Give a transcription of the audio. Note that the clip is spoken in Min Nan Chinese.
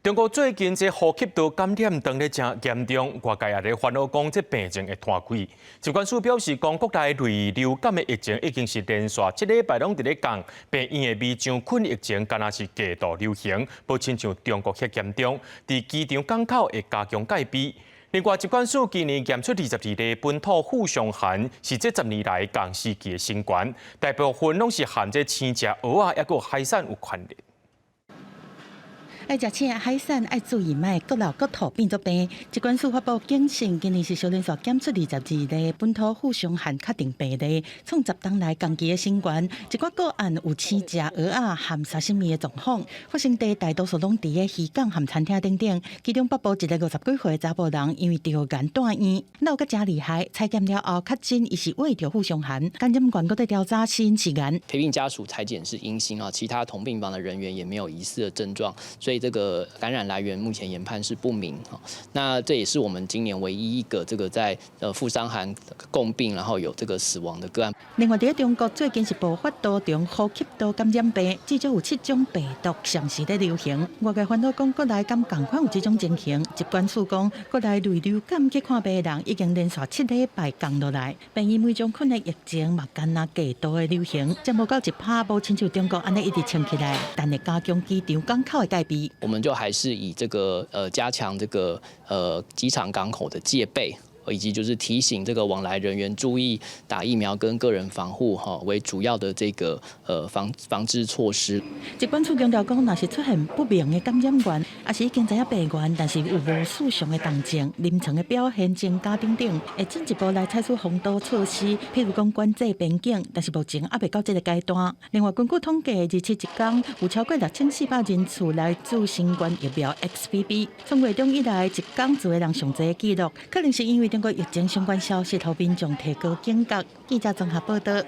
中國最近這呼吸道感染當咧誠嚴重，外界也咧煩惱講這病情會拖開。疾管署表示，講國內類流感的疫情已經是連續7禮拜攏佇咧降，病院的蘼蟲菌疫情敢若是過度流行，無親像中國遐嚴重。佇機場港口會加強戒備。另外，疾管署今年檢出22例本土副傷寒，是這10年來仝時期的新高，大部分攏是和這生食蚵仔，抑閣海產有關聯。愛食青海產愛注意，莫閣老閣吐變做病。疾管署發布警訊，今年是小連續檢出22例本土副傷寒確定病例，創10冬來仝期的新高。一寡個案有生食蚵仔含沙西米的狀況，發生地大多數攏佇咧漁港和餐廳等等。其中北部一个50幾歲的查埔人，因為著癌蹛院，鬧閣誠厲害，採檢了後確診伊是罹著副傷寒，感染源閣佇調查死因是癌。陪病家屬採檢是陰性啊，其他同病房的人員也沒有疑似的症狀，所以這個感染來源目前研判是不明哈。那這也是我們今年唯一一個這個在副傷寒共病，然後有這個死亡的個案。另外，佇中國最近是爆發多種呼吸道感染病，至少有七種病毒同時咧流行。外界煩惱講，國內敢仝款有這種情形。疾管署講，國內類流感去看病的人已經連續7禮拜降落來，病院蘼蟲菌的疫情嘛，敢若過度的流行，這無夠一拍無親像中國按呢一直衝起來，但會加強機場港口的戒備。我們就還是以這個加強這個機場港口的戒備，以及就是提醒這個往來人員注意打疫苗跟個人防護哈為主要的這個防治措施。疾管署強調講，若是出現不明的感染源，抑是已經知影病源，但是有無異常的動靜、臨床的表現增加等等，會進一步來採取防堵措施，譬如講管制邊境，但是目前猶未到這个階段。另外，根據統計，27一工有超過6400人次來注新冠疫苗 XBB，從月中以來，一工注的人上濟記錄，可能是因為中國疫情相關消息，予民眾提高警覺。記者綜合報道。